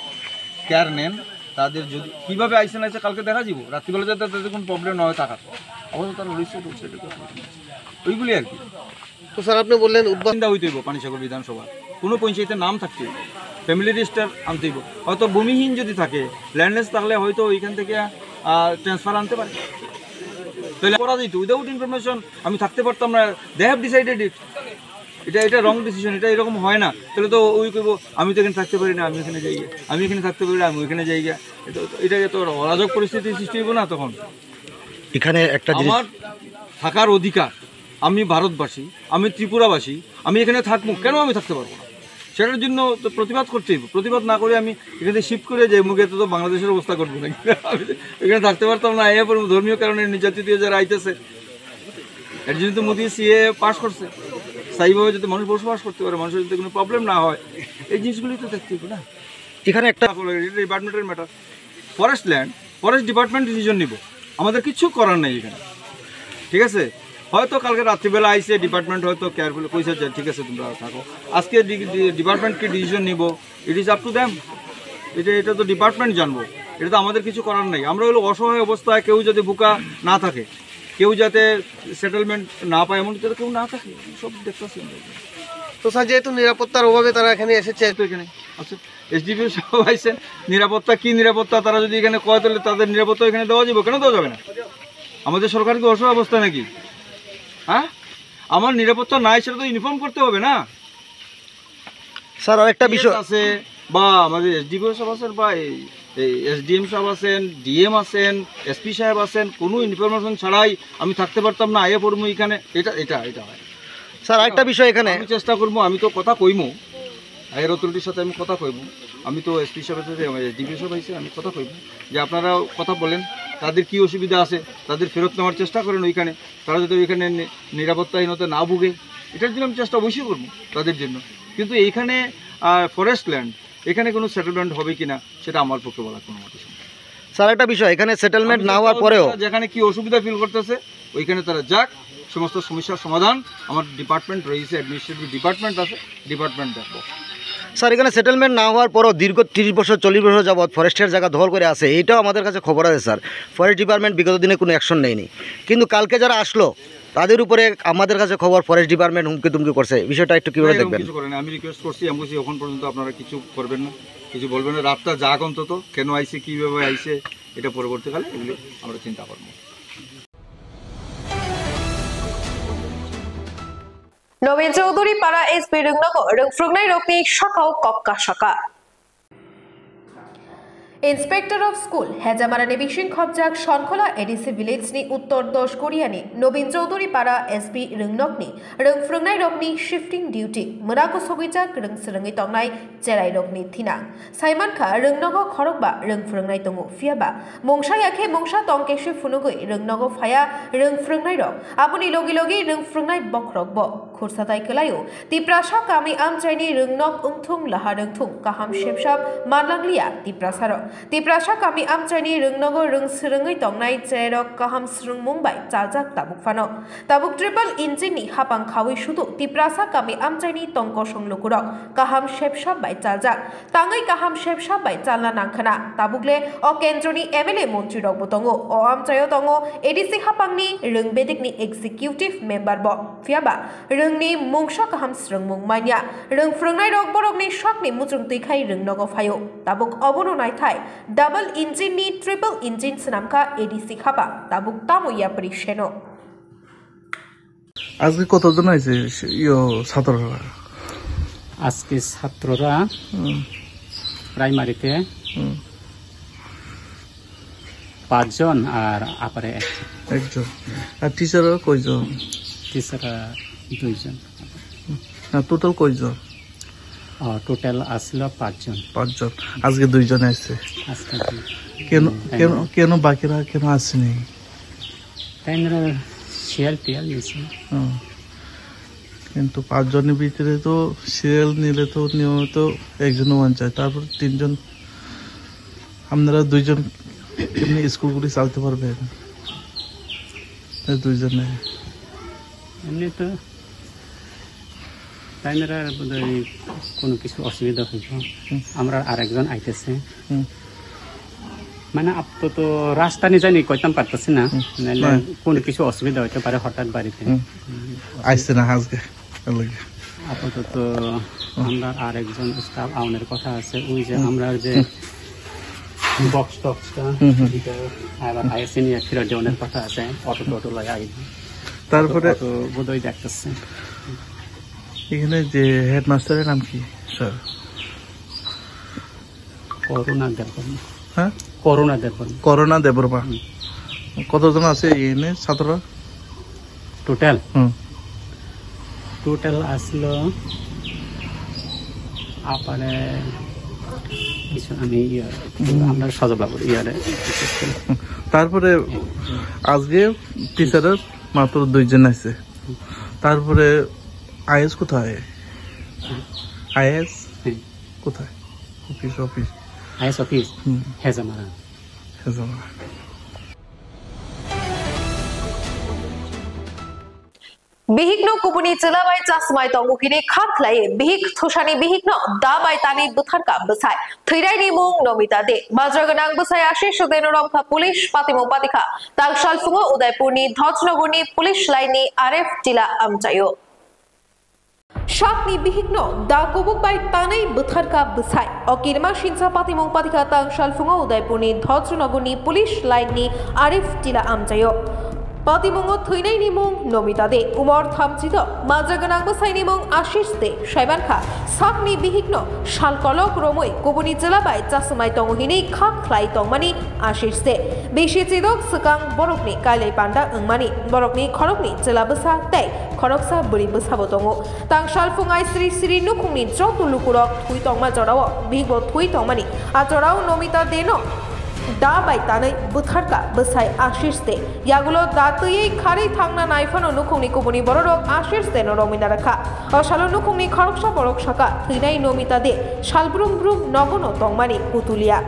কেয়ার নেন, তাদের যদি কীভাবে আইসে না আইসে কালকে দেখা দিব, রাত্রিবেলা যাতে তাদের কোনো প্রবলেম না হয় থাকার। আপাতত তারা রয়েছে, রয়েছে, এটা কোনো প্রবলেম নেই। ওইগুলি আর কি। তো স্যার, আপনি বললেন উদ্বাস্তু বাসিন্দা হইতে হইব পানিসাগর বিধানসভা, কোনো পঞ্চায়েতের নাম থাকতে হইব, ফ্যামিলি রেজিস্টার আনতে হইব। হয়তো ভূমিহীন যদি থাকে, ল্যান্ডলেস, তাহলে হয়তো ওইখান থেকে ট্রান্সফার আনতে পারে। তাহলে করা যেত, উইদাউট ইনফরমেশন আমি থাকতে পারতাম না। They have decided it. এটা এটা রং ডিসিশন, এটা এরকম হয় না। তাহলে তো ওই কইব, আমি তো এখানে থাকতে পারি না, আমি এখানে যাই গিয়া, আমি এখানে থাকতে পারি না, আমি ওইখানে যাই গিয়া। এটা এটাকে তো অরাজক পরিস্থিতি সৃষ্টি হইব না তখন। এখানে একটা জিনিস আমার থাকার অধিকার, আমি ভারতবাসী, আমি ত্রিপুরাবাসী, আমি এখানে থাকবো, কেন আমি থাকতে পারবো না? সেটার জন্য তো প্রতিবাদ করতে হইব। প্রতিবাদ না করে আমি এখানে শিফট করে যাই, মুখে তো বাংলাদেশের অবস্থা করবো না। আমি এখানে থাকতে পারতাম না। এরপর ধর্মীয় কারণে নির্যাতিত হয়ে যারা আইতেছে, এর জন্য তো মোদী সিএ পাস করছে, স্থায়ীভাবে যাতে মানুষ বসবাস করতে পারে, মানুষের যাতে কোনো প্রবলেম না হয়, এই জিনিসগুলি তো দেখতে হবে না। এখানে একটা ডিপার্টমেন্টের matter, forest land, forest department decision নিব, আমাদের কিছু করার নেই এখানে, ঠিক আছে? হয়তো কালকে রাত্রিবেলা আইসে ডিপার্টমেন্ট, হয়তো কেয়ারফুলি কইছে যে ঠিক আছে তোমরা থাকো, আজকে ডিপার্টমেন্ট কি ডিসিশন নিব, it is up to them. এটা এটা তো ডিপার্টমেন্ট জানবো, এটা তো আমাদের কিছু করার নেই। আমরা হলো অসহায় অবস্থায়, কেউ যাতে ভুকা না থাকে, কেউ যাতে সেটেলমেন্ট না পায়, এমন যাতে কেউ না থাকে, সব দেখতেছি আমরা। তো স্যার, যেহেতু নিরাপত্তার অভাবে তারা এখানে এসেছে, তো এখানে আছে, এসডিপিও সাহেব আইছেন, নিরাপত্তা কি নিরাপত্তা, তারা যদি এখানে কয় তাহলে তাদের নিরাপত্তা এখানে দেওয়া যাবে, কেন দেওয়া যাবে না? আমাদের সরকার কি অসহায় অবস্থা নাকি? হ্যাঁ, আমার নিরাপত্তা নাই, সেটা তো ইনফর্ম করতে হবে না। স্যার, আরেকটা বিষয় আছে, বা আমাদের এসডিপিও সাহেব আছেন, বা এই এসডিএম সাহেব আছেন, ডিএম আছেন, এসপি সাহেব আছেন, কোনো ইনফরমেশন ছাড়াই আমি থাকতে পারতাম না, আইয়া পড়বো এখানে, এটা এটা এটা হয়। স্যার, আরেকটা বিষয় এখানে আমি চেষ্টা করবো, আমি তো কথা কইমু, হায়ার অথরিটির সাথে আমি কথা কইমু, আমি তো এসপি সাহেবের সাথে, এসডিপিও সাহেব আইছে, আমি কথা কইমু যে আপনারা কথা বলেন, তাদের কি অসুবিধা আছে, তাদের ফেরত নেওয়ার চেষ্টা করেন ওইখানে, তারা যাতে ওইখানে নি- নিরাপত্তাহীনতা না ভুগে, এটার জন্য আমি চেষ্টা অবশ্যই করবো তাদের জন্য। কিন্তু এইখানে ফরেস্ট ল্যান্ড, এখানে কোনো সেটেলমেন্ট হবে কিনা সেটা আমার পক্ষে বলা কোনো মতে সম্ভব না। স্যার, একটা বিষয়, এখানে সেটেলমেন্ট আমি না হওয়ার চেষ্টা পরেও করছি, যেখানে কি অসুবিধা ফিল করতেছে ওইখানে তারা যাক, সমস্ত সমস্যার সমাধান আমার ডিপার্টমেন্ট রয়েছে, অ্যাডমিনিস্ট্রেটিভ ডিপার্টমেন্ট আছে, ডিপার্টমেন্ট দেখবো। স্যার, এখানে সেটেলমেন্ট না হওয়ার পরও দীর্ঘ তিরিশ বছর, চল্লিশ বছর যাবৎ ফরেস্টের জায়গা দখল করে আছে, এইটাও আমাদের কাছে খবর আছে স্যার। ফরেস্ট ডিপার্টমেন্ট বিগত দিনে কোনো অ্যাকশন নেয়নি, কিন্তু কালকে যারা আসলো তাদের উপরে আমাদের কাছে খবর ফরেস্ট ডিপার্টমেন্ট হুমকি তুমকি করছে, বিষয়টা একটু না, কিভাবে এরকম দেখবেন? কিছু করে না। আমি রিকোয়েস্ট করছি, আমি বলছি এখন পর্যন্ত আপনারা কিছু করবেন না, কিছু বলবেন না। রাতটা যাক অন্তত, কেন আইছে, কীভাবে আইছে, এটা পরবর্তীকালে এগুলি আমরা চিন্তা করবো। Nobin Chowdhury para S B rwngnogo rwngphrwngnai rokni sakao kok kasaka. Inspector of School, Hejamarani bising khopjak Sonkhola A D C village ni uttor dos Korea ni Nobin Chowdhury para S B rwngnokni rwngphrwngnai rokni shifting duty mwnago sogwijak rwngsrwngwi tongnai cherai rokni thinang. Saimankha, rwngnogo khorokba rwngphrwngnai tongo, phiyaba mungsa ya khe mungsa tong kesi phunugwi rwngnogo phaya rwngphrwngnairok. Aboni logi logi rwngphrwngnai bokhorokbo khursa tai kwlaio. Tiprasa kami amchaini rwngnok wngthung, lahar wngthung, kaham sepsap manlangliya Tiprasarok. Tiprasa kami amchaini rwngnogo rwngsrwngwi tongnai cherairok kaham swrwngmung bai chaljak tabuk phano. Tabuk triple engine ni hapang khawi sudu Tiprasa kami amchaini tong kosong lukurok kaham sepsap bai chaljak. Tangwi kaham sepsap bai chalna nangkhwna. Tabukle o kendroni M L A montrirokbo tongo. O amchaio tongo A D C hapangni rwng bedekni executive member bo. Phiyaba rwngni mungsa kaham swrwngmung manya. Rwng phrwngnairok borokni sakni muchung twikhai rwngnogo phaio. Tabuk obono naithai double engine ni triple engine swnamkha A D C hapang. Tabuk tamo yapri seno. আজকে কতজন আইছে সে-, ইয়ো, ছাত্ররা? আজকে ছাত্ররা হুম। প্রাইমারিতে হুম। পাঁচজন আর আপারে একজন। একজন। আর টিচাররা কয়জন? টিচাররা দুইজন। না, টোটাল কয়জন? আহ, টোটাল আসলো পাঁচজন। পাঁচজন। আজকে দুইজন আইছে। আজকে দুই-, কেন, হুম, কেন, তাই না? কেন বাকিরা কেন আসেনি? তাই না, শিয়াল টিয়াল নিছে। হুম। কিন্তু পাঁচজনের ভিতরে তো সিরিয়াল নিলে তো নিয়মিত একজনও ওয়ান চায়, তারপর তিনজন, আপনারা দুইজন এমনি স্কুলগুলি চালাতে পারবেন? এই দুইজনে। এমনি তো তাই না, বোধহয় কোনো কিছু অসুবিধা হইতো। হুম। আমরা আরেকজন আইতেছে। হুম। মানে, আপাতত রাস্তা নিয়ে জানি কইতাম পারতেছি না। হুম। নাহলে হ্যাঁ। কোনো কিছু অসুবিধা হইতে পারে হঠাৎ বাড়িতে। হুম। হুম। আইসে না আজকে, এর লাগি। আপাতত হুম। আমরা আর একজন স্টাফ আউনের কথা আছে, ওই যে হুম। আমরা যে হুম। বক্স টক্সটা, হুম, হুম। এটা আবার হুম। আইসে নিয়ে ফিরে দেওয়ানোর কথা আছে, অটো টোটো লয়ে আইবে। তারপরে অটো টোটো বোধহয় দেখতেছে। এখানে যে হেডমাস্টারের নাম কি, স্যার? করুণা দেববর্মা। হ্যাঁ? করুণা দেববর্মা। করুণা দেববর্মা। হুম। কতজন আছে এখানে ছাত্ররা? টোটাল? হুম। টোটাল আসলো আপারে কিছু আমি ইয়ে, হুম। আমরা সজল বাবুর ইয়ারে। হুম। তারপরে হুম। আজকে টিচারের মাত্র দুইজন আছে। হুম। তারপরে আইএস কোথায়? হুম। আইএস? হুম। কোথায়? Office, office. IS office? হুম। Hezamara. Hezamara. Bihikno kubuni chwla bai chasmai tongo hwnwi kha khlaiwi bihik thusani bihikno da bai tanwi bwtharkha bwsai. Thwinaini mung Nomita De. Majra gwnang bwsai Ashish De no romkha police patimung patikha. Tangsal phungo Udaipurni Dhojnogorni police line ni R F tila amchaio. Sakni bihikno da kubuk bai tanwi bwtharkha bwsai. O kirima sinsa patimung patikha tangsal phungo Udaipurni Dhojnogorni police line ni R F tila amchaio. Patimungo thwinaini mung Nomita De, umor thamchi do, majra gwnang bwsaini mung Ashish De, saibankha sakni bihikno sal kolok romwi kubuni chwla bai chasmai tongo hinwi kha khlai tongmani Ashish De. Bisi chidok swkang borokni kailai panda wngmani, borokni khorokni chwla bwsa tei khoroksa bwrwi bwsabo tongo. Tangsal phung ai sri sri nukhungni joto lukurok thwi tongma jorao bihikbo thwi tongmani. A jorao Nomita Deno da bai tanwi bwtharkha bwsai Ashish De. Yagulo da twiwi kharwi thangna naiphano nukhungni kubuni bororok Ashish Deno romwina rwkha. O salo nukhungni khoroksa borok sakha, thwinai Nomita De salbrum brum nogono tongmani kutulia.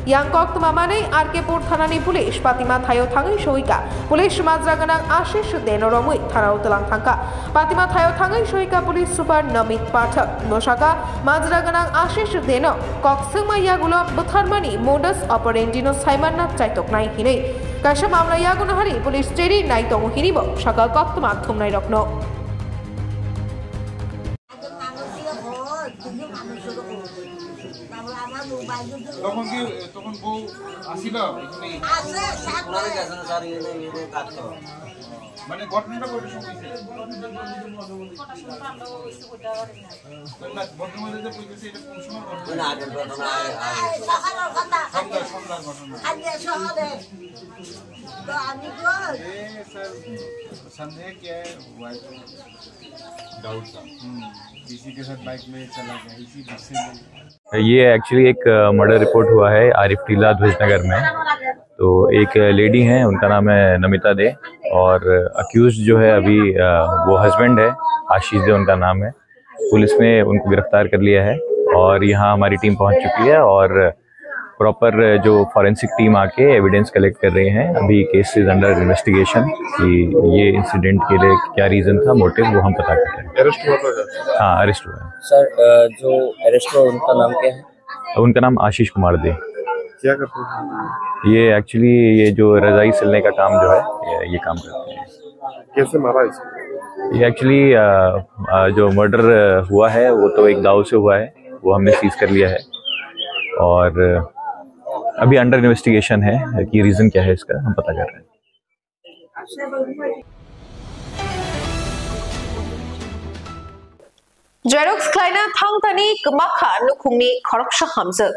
Yang koktwma manwi R K pur thanani police Patima thaio thangwi sohika. Police majra gwnang Ashish Deno romwi thanao twlang thangkha. Patima thaio thangwi sohika police super Namit Pathak. Bwsaka majra gwnang Ashish Deno kok swngma yagulo bwtharmani modus operandi no saimanna chaitoknai hinwi kaisa mamla yaguno hari police cheri nai tongo hinwi bo saka koktwma thumnai rokno. তখন কি, তখন বউ আসিল এখানে? আছে, সাথে। ওনারা গেছেন স্যার, এনে, এনে কাটতো। মানে ঘটনাটা কত সময় হয়েছে? না, ঘটনা বলতে যে বলতেছে, এটা কোন সময় ঘটনা? না, আগের ঘটনা, আগে, আগে। এই সকালের কথা। সন্ধ্যা, সন্ধ্যার ঘটনা। আজকে সকালে। তো আমি তো এ, স্যার, সন্দেহ क्या है? वाइफ डाउट था। हम्म, किसी के साथ बाइक में चला गया, इसी गुस्से में। ये एक्चुअली एक मर्डर रिपोर्ट हुआ है आरिफ टीला ध्वजनगर में। तो एक लेडी हैं, उनका नाम है नमिता दे, और अक्यूज जो है अभी, अ, वो हस्बैंड है, आशीष दे उनका नाम है। पुलिस ने उनको गिरफ्तार कर लिया है और यहाँ हमारी टीम पहुँच चुकी है और प्रॉपर जो फॉरेंसिक टीम आके एविडेंस कलेक्ट कर रही है। अभी केस इज अंडर इन्वेस्टिगेशन कि ये इंसिडेंट के लिए क्या रीजन था, मोटिव, वो हम पता कर रहे हैं। अरेस्ट हुआ था क्या? हाँ, अरेस्ट हुआ है। सर, अ, जो अरेस्ट हुआ उनका नाम क्या है? उनका नाम आशीष कुमार दे। क्या करते हैं? ये एक्चुअली ये जो रजाई सिलने का काम जो है, ये, ये काम करते हैं। कैसे मारा इसको? ये एक्चुअली, अ, अ, जो मर्डर हुआ है वो तो एक दाव से हुआ है, वो हमने सीज कर लिया है और अभी अंडर इन्वेस्टिगेशन है कि रीजन क्या है इसका, हम पता कर रहे हैं। Xerox khlaina thangtani kwmakha nukhungni khoroksa hamjwk.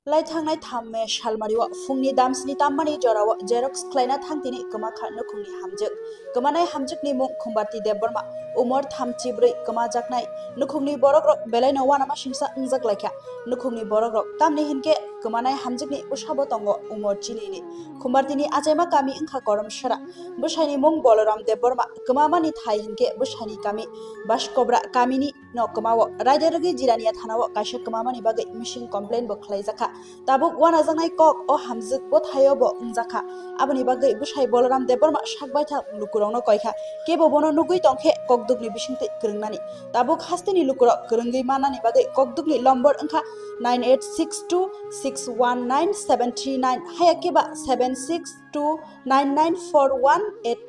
Lai thangnai tham May salmario phungni damsni tammani jorao xerox khlaina thangtini kwmakha nukhungni hamjwk. Kwmanai hamjwkni mung Khumbarti Debbarma, umor thamchi bwrwi, kwmajaknai nukhungni borokrok belaino uanamasingcha wngjak laikha. Nukhungni borokrok tamni hinkhe kwmanai hamjwkni bwsabo tongo umor chinini. Khumbartini achaima kami wngkha Koromsara. Bwsaini mung Boloram Debbarma, kwmamani thai hinkhe bwsaini kami Baskobra kamini no kwmao. Raida rwgwi Jirania thanao kaisa kwmamani bagwi missing complaint bo khlaijakha. Tabuk uanajaknai kok o hamjwk bwthaio bo wngjakha. Aboni bagwi bwsai Boloram Debbarma sak baithang lukurokno koikha. Kebo bono nugwi tongkhe kokdukni bisingtwi kwrwngnani. Tabuk hasteni lukurok kwrwngwi mannani bagwi kokdukni lombor wngkha nine eight six two six one nine seven three nine, haya khe ba seven six two nine nine four one eight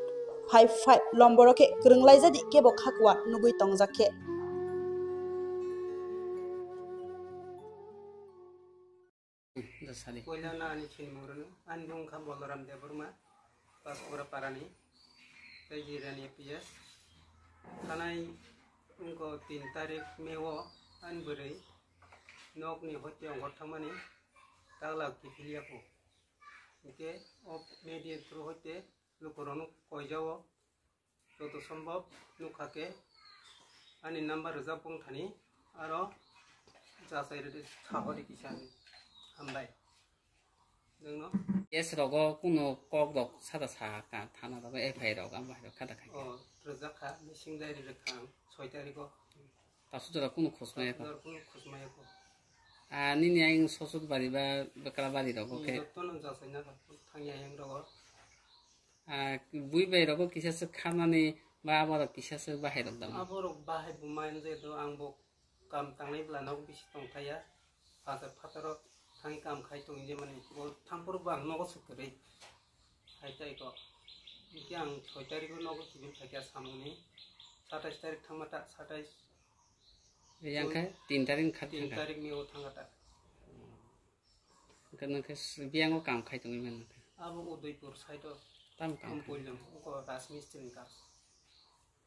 five five lomboro khe kwrwng laijadi kebo khakua nugwi tongjak khe. Poila no ani sinimung rwno, ani mung kha Boloram Debbarma, Paskura parani, tei Jirania P S. Thanai wngkha tin tarik May o ani bwrwi nokni hoite ongkhor thangmani tagla kiphilya kho. Hinkhe o media through hoite lukurokno koijao, joto sombhob nukha khe ani number rwjak bongthani aro jachai rwdi, sahori kisa hambai nwngno. Case rogo kuno kok rok sada sa ka thana rogo F I R rok amo hai rok kada khai. O rwjak kha, missing diary rwkha ang soi tarikh o. Tasu jora kuno khosmaya ko. Tasu jora kuno khosmaya ko. A nini ayang sosok bari ba bakra bari rogo khe. Joto no jachai na thangya ayang rogo. Ah, bui bai rogo kisa se khamani ba abo rok kisa se bahai rok dam. Abo rok bahai bumai wngje do, ang bo kam tangnai bwla nogo bisi tongthaya. Phatar phataro thangwi kam khai tongwi je mani bo thangphuru bo ang nogo se kwrwi. Hai tai ko. Hingke ang soi tarikh o nogo kibil khaikha samungni. Satais tarikh thangma ta, satais. Yang khe tin tarikh kha tin thangkha. Tarikh ni o thangkha ta. Hwnkhe nwng khe s-, biyang o kam khai tongwi mano khe. Abo Udaipur side o. Tamo kam khai? Ampoilong, oko Rajmistri ni kam.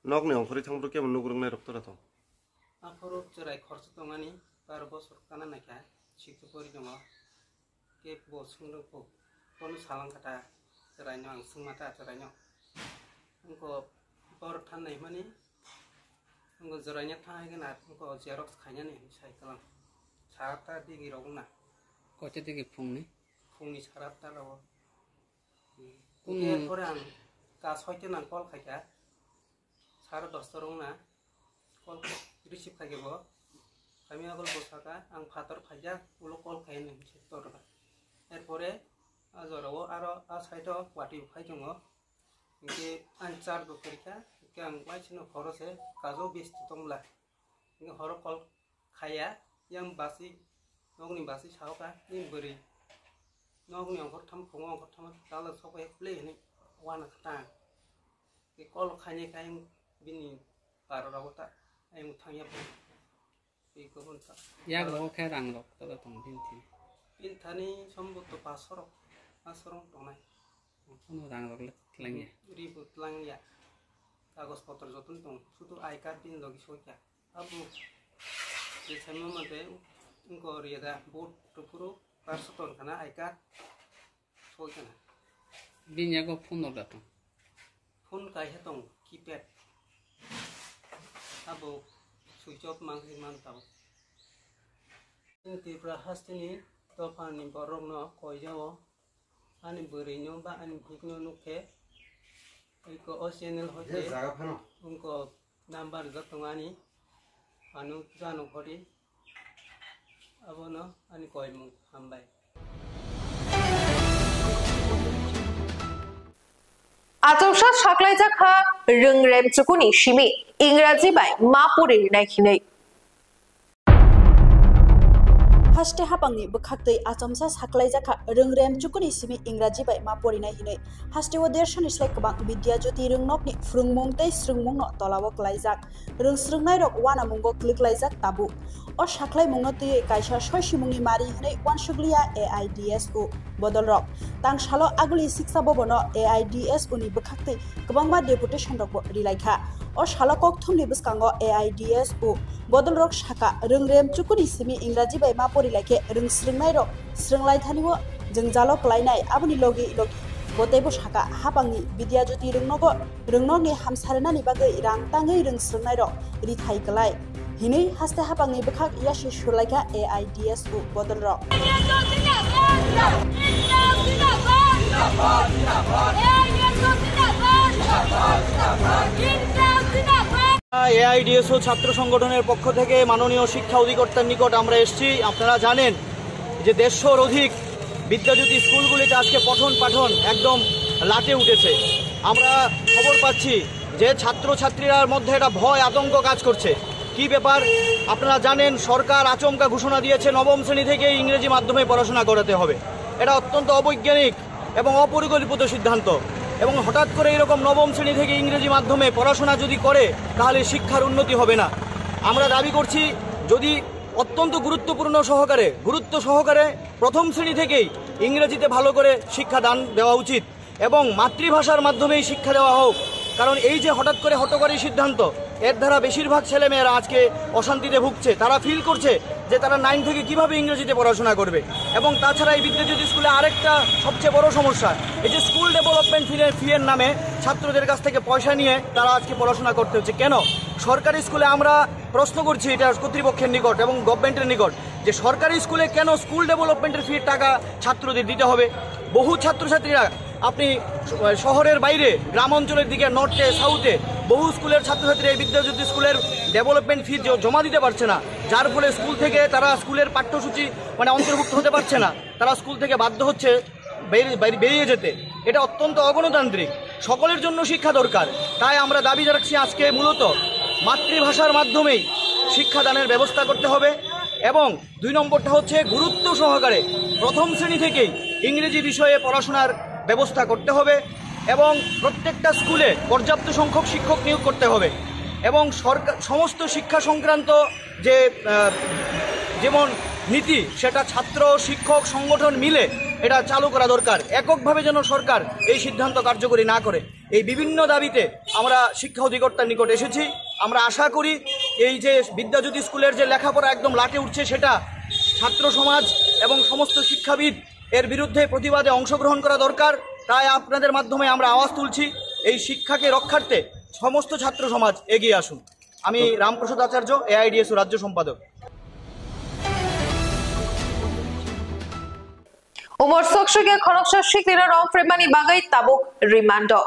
Nok ni ongkhorwi thangphuru kebo nuk rwngnai rok tora tong? Aphuru chwrai khorsa tongani, bar bosor kana naikha, sikhe pori tongo. Kebo swng rwkho, bono salang kha ta, chwraino ang swngma ta chwraino. Wngkha bor than nai hwnmani, wngkha chwraino thangnai gana, wngkha xerox khainani hwnwi sai kwlang. Sara ta digi rok wngna. Koita digi phungni? Phungni sara ta rogo. Kunu- Erpore ang ka soita nang call khaikha. Sara dosta rok wngna. Call receive khaikhe bo. Kami agol bo saka, ang phator phaijak, ulo call khaina hinwi se torkha. Erpore a jorao aro a side o watwi bo phai tongo. Hinkhe ang charge bo kwrwikha, hinkhe ang waisino horo se kajo besti tongmla. Hinkhe horo call khaiya, yang basi, nokni basi saoka, ni bwrwi. Nokni ongkhortham, phungo ongkhortham, tala sokbai play hinwi wana kha ta. Tei call khainai khe ayang bini parorabo ta ayang thangya bo. Tei kubun ta. Yak rok khe rang rok tala tong bini thani. Bini thani somboto paso rok, paso rok tongnai. Ano rang rok le tlangya. Ri bo tlangya. Kagoj potro jotono tong, sudu I card bini logi soikha. Abo je saima mate wngkha ori da board rukuru parso ton khana I card soi khana. Bini yago phone rok da tong. Phone kaisa tong keypad. Abo switch off mangkhe man tao. Tripura hasteni dophani borokno koijao. Ani bwrwino ba ani bihikno nukhe, eko o channel hoite wngko number rijak tongo ani, ano jano hori, abono ani koimung hambai. Achomsa saklaijak kha rwngrem chukuni simi Ingraji bai ma pori rinai hinwi. Haste hapangni bwkhaktwi achomsa saklaijak kha rwngrem chukuni simi Ingraji bai ma porinai hinwi. Hasteo dershoni slai kwbang Vidya Jyoti rwngnokni phrwngmung tei swrwngmungno tolao klaijak. Rwngswrwngnairok wanamungo kliklaijak tabuk. O saklaimungno twiwi kaisa soisimungni mari hinwi uansukliya A I D S O bodolrok. Tangsalo Aguli Siksa Bhabono A I D S O ni bwkhaktwi kwbangma deputation rokbo rilaikha. O salo kokthumni bwskango A I D S O bodolrok saka, rwngrem chukuni simi Ingraji bai ma porilaikhe rwngswrwngnairok swrwnglaithanio jwngjalo klainai, aboni logi logi bo teibo saka, hapangni Vidya Jyoti rwngnogo rwngnokni hamsa rwnani bagwi rang tangwi rwngswrwngnairok rithai klai hinwi haste hapangni bwkhak yasi surlaikha A I D S O bodolrok. AIDSO ছাত্র সংগঠনের পক্ষ থেকে মাননীয় শিক্ষা অধিকর্তার নিকট আমরা এসেছি। আপনারা জানেন যে দেড়শোর অধিক বিদ্যাজ্যোতি স্কুলগুলিতে আজকে পঠন পাঠন একদম লাটে উঠেছে। আমরা খবর পাচ্ছি যে ছাত্রছাত্রীরার মধ্যে একটা ভয় আতঙ্ক কাজ করছে। কি ব্যাপার? আপনারা জানেন, সরকার আচমকা ঘোষণা দিয়েছে নবম শ্রেণী থেকে ইংরেজি মাধ্যমে পড়াশোনা করাতে হবে। এটা অত্যন্ত অবৈজ্ঞানিক এবং অপরিকল্পিত সিদ্ধান্ত। এবং হঠাৎ করে এরকম নবম শ্রেণী থেকে ইংরেজি মাধ্যমে পড়াশোনা যদি করে, তাহলে শিক্ষার উন্নতি হবে না। আমরা দাবি করছি, যদি অত্যন্ত গুরুত্বপূর্ণ সহকারে, গুরুত্ব সহকারে প্রথম শ্রেণী থেকেই ইংরেজিতে ভালো করে শিক্ষাদান দেওয়া উচিত এবং মাতৃভাষার মাধ্যমেই শিক্ষা দেওয়া হোক। কারণ এই যে হঠাৎ করে হঠকারী সিদ্ধান্ত, এর দ্বারা বেশিরভাগ ছেলেমেয়েরা আজকে অশান্তিতে ভুগছে। তারা ফিল করছে যে তারা নাইন থেকে কিভাবে ইংরেজিতে পড়াশোনা করবে। এবং তাছাড়া এই বিদ্যাজ্যোতি স্কুলে আরেকটা সবচেয়ে বড় সমস্যা, এই যে স্কুল ডেভেলপমেন্ট ফি, ফি এর নামে ছাত্রদের কাছ থেকে পয়সা নিয়ে তারা আজকে পড়াশোনা করতে হচ্ছে। কেন? সরকারি স্কুলে আমরা প্রশ্ন করছি এটা কর্তৃপক্ষের নিকট এবং গভর্নমেন্টের নিকট, যে সরকারি স্কুলে কেন স্কুল ডেভেলপমেন্টের ফির টাকা ছাত্রদের দিতে হবে। বহু ছাত্রছাত্রীরা, আপনি শ-, শহরের বাইরে, গ্রাম অঞ্চলের দিকে, নর্থে, সাউথে বহু স্কুলের ছাত্রছাত্রী এই বিদ্যাজ্যোতি স্কুলের ডেভেলপমেন্ট ফি জ-, জমা দিতে পারছে না, যার ফলে স্কুল থেকে তারা স্কুলের পাঠ্যসূচি, মানে, অন্তর্ভুক্ত হতে পারছে না। তারা স্কুল থেকে বাধ্য হচ্ছে বেরি-, বেরি-, বেরিয়ে যেতে। এটা অত্যন্ত অগণতান্ত্রিক। সকলের জন্য শিক্ষা দরকার। তাই আমরা দাবি রাখছি, আজকে মূলত মাতৃভাষার মাধ্যমেই শিক্ষাদানের ব্যবস্থা করতে হবে এবং দুই নম্বরটা হচ্ছে গুরুত্ব সহকারে প্রথম শ্রেণী থেকেই ইংরেজি বিষয়ে পড়াশোনার ব্যবস্থা করতে হবে এবং প্রত্যেকটা স্কুলে পর্যাপ্ত সংখ্যক শিক্ষক নিয়োগ করতে হবে এবং সরকার সমস্ত শিক্ষা সংক্রান্ত যে, আহ, যেমন নীতি, সেটা ছাত্র, শিক্ষক, সংগঠন মিলে এটা চালু করা দরকার। এককভাবে যেন সরকার এই সিদ্ধান্ত কার্যকরী না করে। এই বিভিন্ন দাবিতে আমরা শিক্ষা অধিকর্তার নিকট এসেছি। আমরা আশা করি এই যে বিদ্যাজ্যোতি স্কুলের যে লেখাপড়া একদম লাটে উঠছে, সেটা ছাত্র সমাজ এবং সমস্ত শিক্ষাবিদ এর বিরুদ্ধে প্রতিবাদে অংশগ্রহণ করা দরকার। তাই আপনাদের মাধ্যমে আমরা আওয়াজ তুলছি, এই শিক্ষাকে রক্ষার্থে সমস্ত ছাত্র সমাজ এগিয়ে আসুন। আমি রামপ্রসাদ আচার্য, এআইডিএসও রাজ্য সম্পাদক। Umor soksokya khoroksa siklirok rong phremani bagwi tabuk rimando.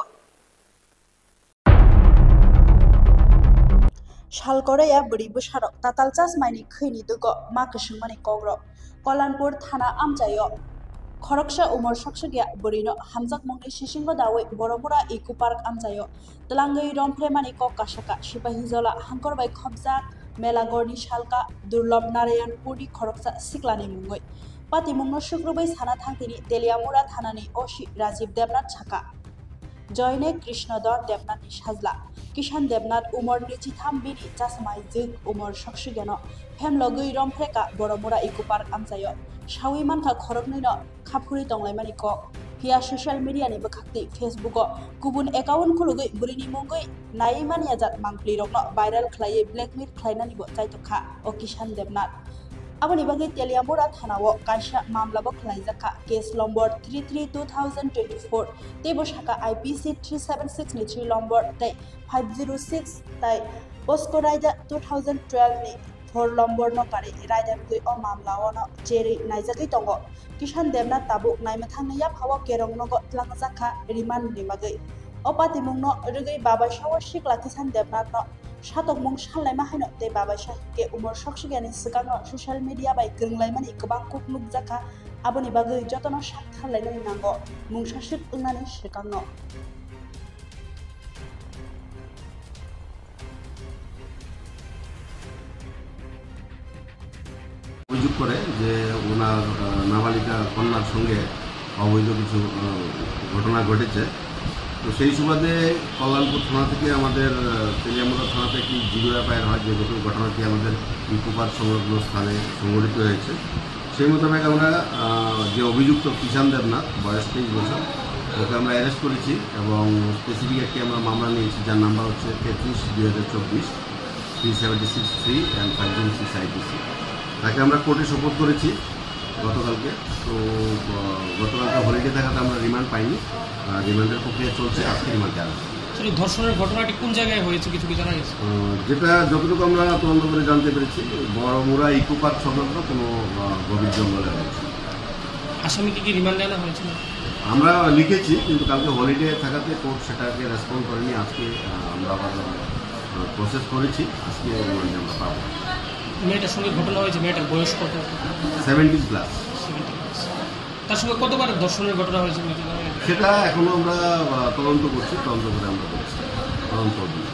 Sal koraya bwrwi bwsarok tatal chasmaini khwini dugo ma kwswngmani kokrok. Kalanpur thana amchaio khoroksa umor soksokya bwrwino hamjakmungni sisingo dawi Boromura Eco Park amchaio twlangwi romphlemani kok kasaka Sipahijola hangkor bai khopjak Melagorni salka Durlob Narayanpurni khoroksa siklani mungwi. Patimungno sukrubwi sana thangtini Teliamura thanani O C Rajiv Debnath saka. Joine Krishnodon Debnathni sajla Kishan Debnath umor nwichitham bini chasmai jwk umor soksugeno phemlogwi rompheka Boromura Eco Park amchaio. Sawi mankha khoroknwino khaphuri tonglaimani kok. Phiya social media ni bwkhakti Facebook o kubun account khulugwi bwrwini mungwi naiwi manya jat mangpli rokno viral khlaiwi blackmail khlainani bo chaitokha o Kishan Debnath. Aboni bagwi Teliamura thanao kaisa mamla bo khlaijakha, case lombor three three two thousand twenty-four, tei bo saka I P C three seven six ni three lombor tei five zero six tai Posko Raida two thousand twelve ni four lombor no kari raida rwgwi o mamla o no cherwi naijagwi tongo. Kishan Debnath tabuk naimathangni yaphao Kerong nogo twlangjakha remand ni bagwi. O patimung no rwgwi babaisa o sikla Kishan Debnath no satokmung sanlaima haino tei babaisa hinkhe umor soksugya ni swkang no social media bai kwrwnglaimani kwbang kuk nukjakha, aboni bagwi jotono sak tharlainani nango mungsa swk wngnani swkang no. অভিযোগ করে যে ওনার, আহ, নাবালিকা কন্যার সঙ্গে অবৈধ কিছু, আহ, ঘটনা ঘটেছে। তো সেই সুবাদে কল্যাণপুর থানা থেকে আমাদের, আহ, তেলিয়ামুড়া থানাতে একটি জিডি এফআইআর হয়, যে ঘটনাটি আমাদের ইকো পার্ক সংলগ্ন স্থানে সংঘটিত হয়েছে। সেই মোতাবেক আমরা, আহ, যে অভিযুক্ত কিষান দেবনাথ, বয়স তেইশ বছর, ওকে আমরা অ্যারেস্ট করেছি এবং স্পেসিফিক একটি আমরা মামলা নিয়েছি, যার নাম্বার হচ্ছে তেত্রিশ দুই হাজার চব্বিশ, three seventy six three and five zero six IPC. তাকে আমরা কোর্টে সোপর্দ করেছি গতকালকে। তো, আহ, গতকালকে হলিডে থাকাতে আমরা রিমান্ড পাইনি, আহ, রিমান্ডের প্রক্রিয়া চলছে, আজকে রিমান্ডে আনা হবে। আসলে ধর্ষণের ঘটনাটি কোন জায়গায় হয়েছে, কিছু কি জানা গেছে? আহ, যেটা যতটুকু আমরা তদন্ত করে জানতে পেরেছি, বড়মুড়া ইকো পার্ক সংলগ্ন কোনো, আহ, গভীর জঙ্গলে হয়েছে। আসামিকে কি রিমান্ডে আনা হয়েছিল? আমরা লিখেছি, কিন্তু কালকে হলিডে থাকাতে কোর্ট সেটাকে রেসপন্ড করেনি। আজকে, আহ, আমরা আবার, আহ, প্রসেস করেছি, আজকে রিমান্ডে আমরা পাবো। মেয়েটার সঙ্গে ঘটনা হয়েছে, মেয়েটার বয়স কত? Seventeen plus. Seventeen plus. তার সঙ্গে কতবার ধর্ষণের ঘটনা হয়েছে, কিছু জানা গেছে? সেটা এখনো আমরা, আহ, তদন্ত করছি, তদন্ত করে আমরা বলছি, তদন্ত অধীন।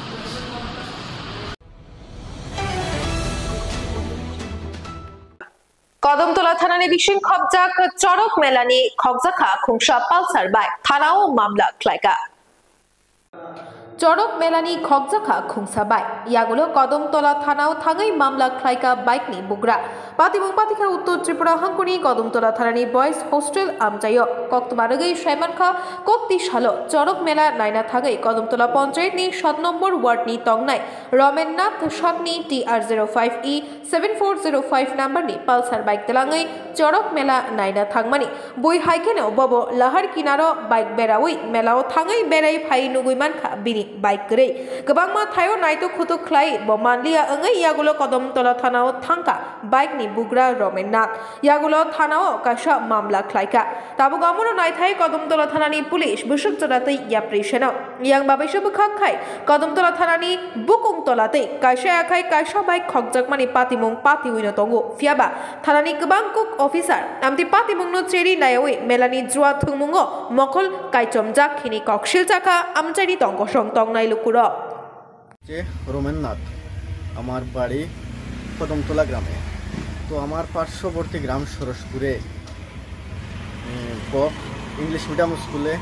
Kodomtola thanani bising khopjak Chorok Melani khokjakha khungsa Pulsar bike, thanao mamla khlaikha. Chorok Melani khokjakha khungsa bike. Yagulo Kodomtola thanao thangwi mamla khlaikha bike ni bugra. Patimung patikha Uttor Tripura hangkuni Kodomtola thanani Boys Hostel amchaio. Koktwma rwgwi saimankha kokti salo Chorok Mela naina thangwi Kodomtola Panchayat ni sat nombor ward ni tongnai Romennath sakni T R zero five E seven four zero five number ni Pulsar bike twlangwi Chorok Mela naina thangmani. Bui hai kheno bobo lahar kinaro bike berawi melao thangwi berai phai nugwi mankha bini bike kwrwi. Kwbangma thaio naituk khutuk khlai bo manliya wngwi yagulo Kodomtola thanao thangkha bike ni bugra Romennath. Yagulo thanao kaisa mamla khlaikha. Tabuk amono naithai Kodomtola thanani police bwswk jora twi yapri seno. Yang babaisa bwkhak khai Kodomtola thanani bukung tola tei kaisa yakhai kaisa bai khokjakmani patimung patiwino tongo. Phiyaba thanani kwbang kuk officer amtwi patimungno cheri nayawi melani jua thwngmungo mokhol kaichomjak hini kok silchakha amchaini tongkosong tongnai lukurok. যে রোমেননাথ, আমার বাড়ি কদমতলা গ্রামে। তো আমার পার্শ্ববর্তী গ্রাম সরসপুরে, এ, cock English medium স্কুলে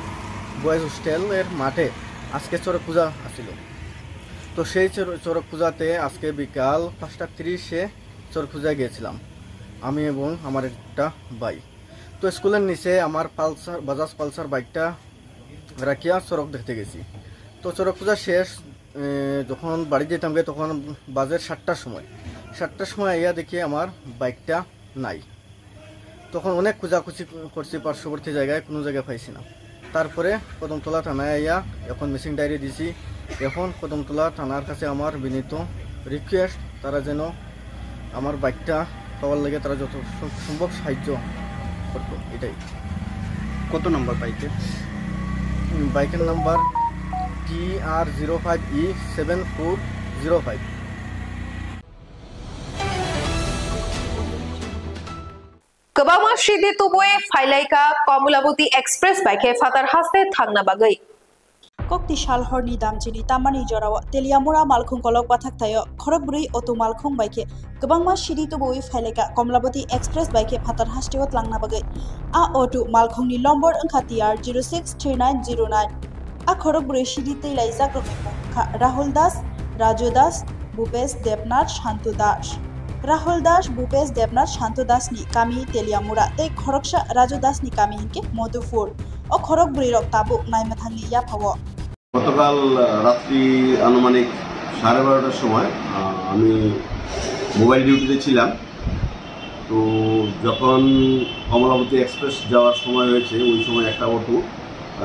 বয়েজ হোস্টেলের মাঠে আজকে চড়ক পূজা আছিল। তো সেই চড়-, চড়ক পূজাতে আজকে বিকাল পাঁচটা তিরিশে চড়ক পূজায় গিয়েছিলাম, আমি এবং আমার একটা ভাই। তো স্কুলের নিচে আমার পালসার, বাজাজ পালসার বাইকটা রাখিয়া চড়ক দেখতে গেছি। তো চড়ক পূজা শেষ, এ, যখন বাড়ি যেতাম গিয়ে তখন বাজে সাতটার সময়। সাতটার সময় আইয়া দেখি আমার বাইকটা নাই। তখন অনেক খোঁজাখুঁজি করছি পার্শ্ববর্তী জায়গায়, কোনো জায়গায় পাইছি না। তারপরে কদমতলা থানায় আইয়া এখন মিসিং ডায়েরি দিছি। এখন কদমতলা থানার কাছে আমার বিনীত রিকোয়েস্ট, তারা যেন আমার বাইকটা পাওয়ার লাগে তারা যত সম-, সম্ভব সাহায্য করতো, এটাই। কত নম্বর বাইকের? উম, বাইকের number T R zero five E seven four zero five। Sidi tubui phailaika Komolaboti Express bai khe phatar haste thangna bagwi. Kokti sal horni damchini tamani jorao Teliamura malkhung kolok bathak thaio khorok bwrwi auto malkhung bai khe kwbangma sidi tubui phailaika Komolaboti Express bai khe phatar hasteo tlangna bagwi. A auto malkhungni lombor wngkha T R zero six three nine zero nine. A khorok bwrwi sidi twi laijak rokni mung wngkha Rahul Das, Raju Das, Bhupesh Debnath, Shantu Das. Rahul Das, Bhupesh Debnath, Shantu Das ni kami Teliamura tei khoroksa Raju Das ni kami hinkhe Madhupur. O khorok bwrwi rok tabuk naimathangni yaphao. গতকাল, আহ, রাত্রি আনুমানিক সাড়ে বারোটার সময়, আহ, আমি মোবাইল ডিউটিতে ছিলাম। তো যখন কমলাবতী এক্সপ্রেস যাওয়ার সময় হয়েছে, ওই সময় একটা অটো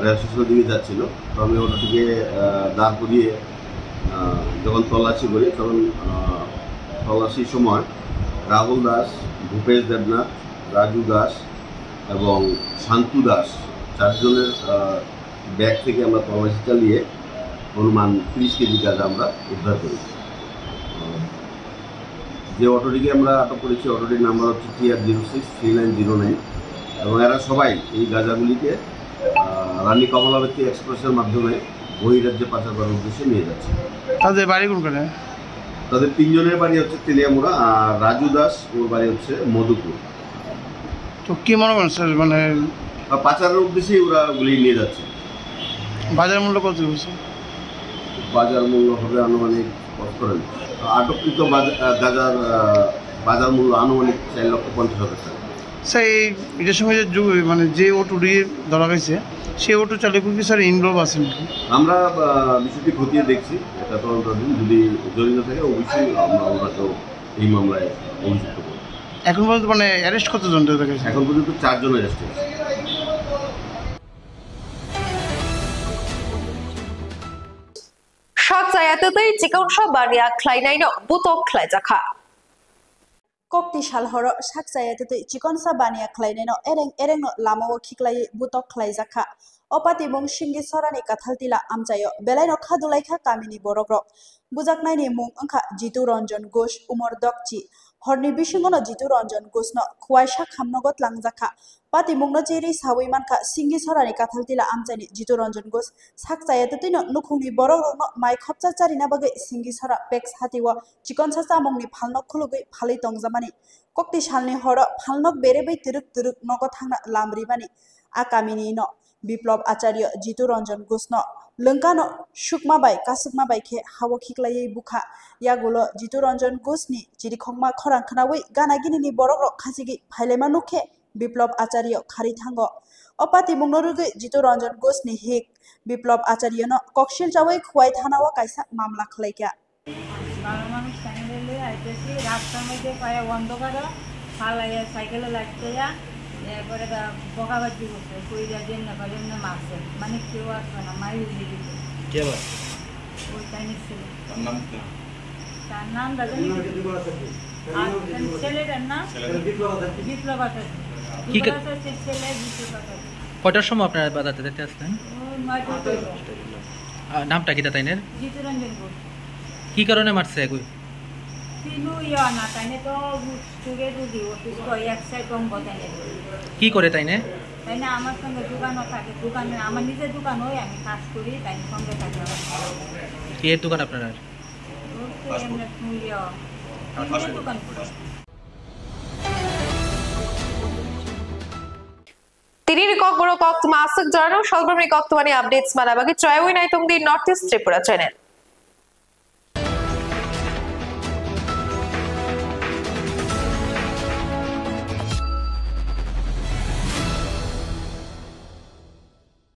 রেল স্টেশনের দিকে যাচ্ছিল। তো আমি অটোটিকে, আহ, দাঁড় করিয়ে, আহ, যখন তল্লাশি করি, তখন, আহ, তল্লাশির সময় রাহুল দাস, ভূপেশ দেবনাথ, রাজু দাস এবং শান্তু দাস, চারজনের, আহ, ব্যাগ থেকে আমরা তল্লাশি চালিয়ে অনুমান ত্রিশ কেজি গাঁজা আমরা উদ্ধার করি। যে অটোটিকে আমরা আটক করেছি, অটোটির নাম্বার হচ্ছে T R zero six three nine zero nine, এবং এরা সবাই এই গাঁজাগুলিকে, আহ, রানী কমলাবতী এক্সপ্রেসের মাধ্যমে বহিরাজ্যে পাচার করার উদ্দেশ্যে নিয়ে যাচ্ছে। তাদের বাড়ি কোনখানে? তাদের তিনজনের বাড়ি হচ্ছে তেলিয়ামুড়া, আর রাজু দাস, ওর বাড়ি হচ্ছে মধুপুর। তো কি মনে করেন স্যার, মানে আর পাচারের উদ্দেশ্যেই ওরা গুলি নিয়ে যাচ্ছে। বাজার মূল্য কত হয়েছে? বাজার মূল্য হবে আনুমানিক, কত করেন, আটককৃত বাজা-, আহ, গাঁজার, আহ, বাজার মূল্য আনুমানিক চার লক্ষ পঞ্চাশ হাজার টাকা। স্যার, এই, এটার সঙ্গে যে যু-, মানে যে অটোটি ধরা গেছে, সেই অটো চালকও কি স্যার ইনভলভ আছে নাকি? আমরা, আহ, বিষয়টি খতিয়ে দেখছি, এটা তদন্তাধীন। যদি জড়িত থাকে, অবশ্যই আমরা ওনাকেও এই মামলায় অভিযুক্ত করব। এখন পর্যন্ত মানে অ্যারেস্ট কতজন ধরে রেখেছে? এখন পর্যন্ত চারজন অ্যারেস্ট হয়েছে। Sak chaya twtwi chikon sa baniya khlainaino butok khlaijakha. Kokti sal horo sak chaya twtwi chikon sa baniya khlainaino ereng erengno lamao khiklaiwi butok khlaijakha. O patimung Singhi Sorani Kathaltila amchaio belaino kha dulaikha kamini borokrok. Bujaknaini mung wngkha Jitu Ranjan Ghosh, umor dokchi. Horni bisingono Jitu Ranjan Ghoshno khuwaisa khamnogo tlangjakha. Patimungno chiri sawi mankha Singhi Sorani Kathaltila amchaini Jitu Ranjan Ghosh. Sak chaya twtwino nukhungni borokrokno mai khopcha charina bagwi Singhi Sora Pex hatio chikonsa chamungni phalnok khulugwi phalwi tongjamani. Kokti salni horo phalnok berebwi twrwk twrwk nogo thangna lam rimani. A kaminino Biplab Acharya Jitu Ranjan Ghoshno lwngkano sukma bai kasukma bai khe hao khiklaiwi bukha. Yagulo Jitu Ranjan Ghoshni chirikhokma khorang khnaui gana ginini borokrok khachigwi phailaima nukhe Biplab Acharya kharwi thango. O patimungno rwgwi Jitu Ranjan Ghoshni hik Biplab Acharyano koksil chaui Khowai thanao kaisa mamla khlaikha. ভালো মানুষ টাইনে লই আইতেছি, রাস্তার মধ্যে পায়ে অন্ধকারে ফালাইয়া সাইকেলে লাগতে যা, এরপরে তা বকাবাজি করছে, কই যা যেমনে পারে এমনে মারছে, মানে কেউ আসবে না, মারি উড়িয়ে দিছে। কে মারছে? ওই চাইনিজ ছিল। তার নাম কি? তার নাম দাদা আর ছেলেটার নাম ছেলেটার বিপ্লব আচার্য। বিপ্লব আচার্য। কি কা- বিপ্লব আচার্যের ছেলে বিপ্লব আচার্য। কয়টার সময় আপনারা বাজার থেকে আসলেন? ওই নয়টা হইল। আহ, নামটা কিতা তাইনের? জিতুরঞ্জন ঘোষ। কি কারণে মারছে এগুই? তিনু ইয়া না, তাইনে তো সুগে রুগী, অসুস্থ, এক সাইড বম বতাইনে। কি করে তাইনে? তাইনে আমার সঙ্গে দোকানও থাকে, দোকানে, আমার নিজের দোকান হয়, আমি কাজ করি, তাইনে সঙ্গে থাকে আমার। কি এর দোকান আপনার? ওর তো এমনি ইয়া, নিজের দোকান করে। Tini ni kokborok koktwma aswk jorano, salbrumni koktwmani updates mana bagwi chaywi naitung di North East Tripura channel.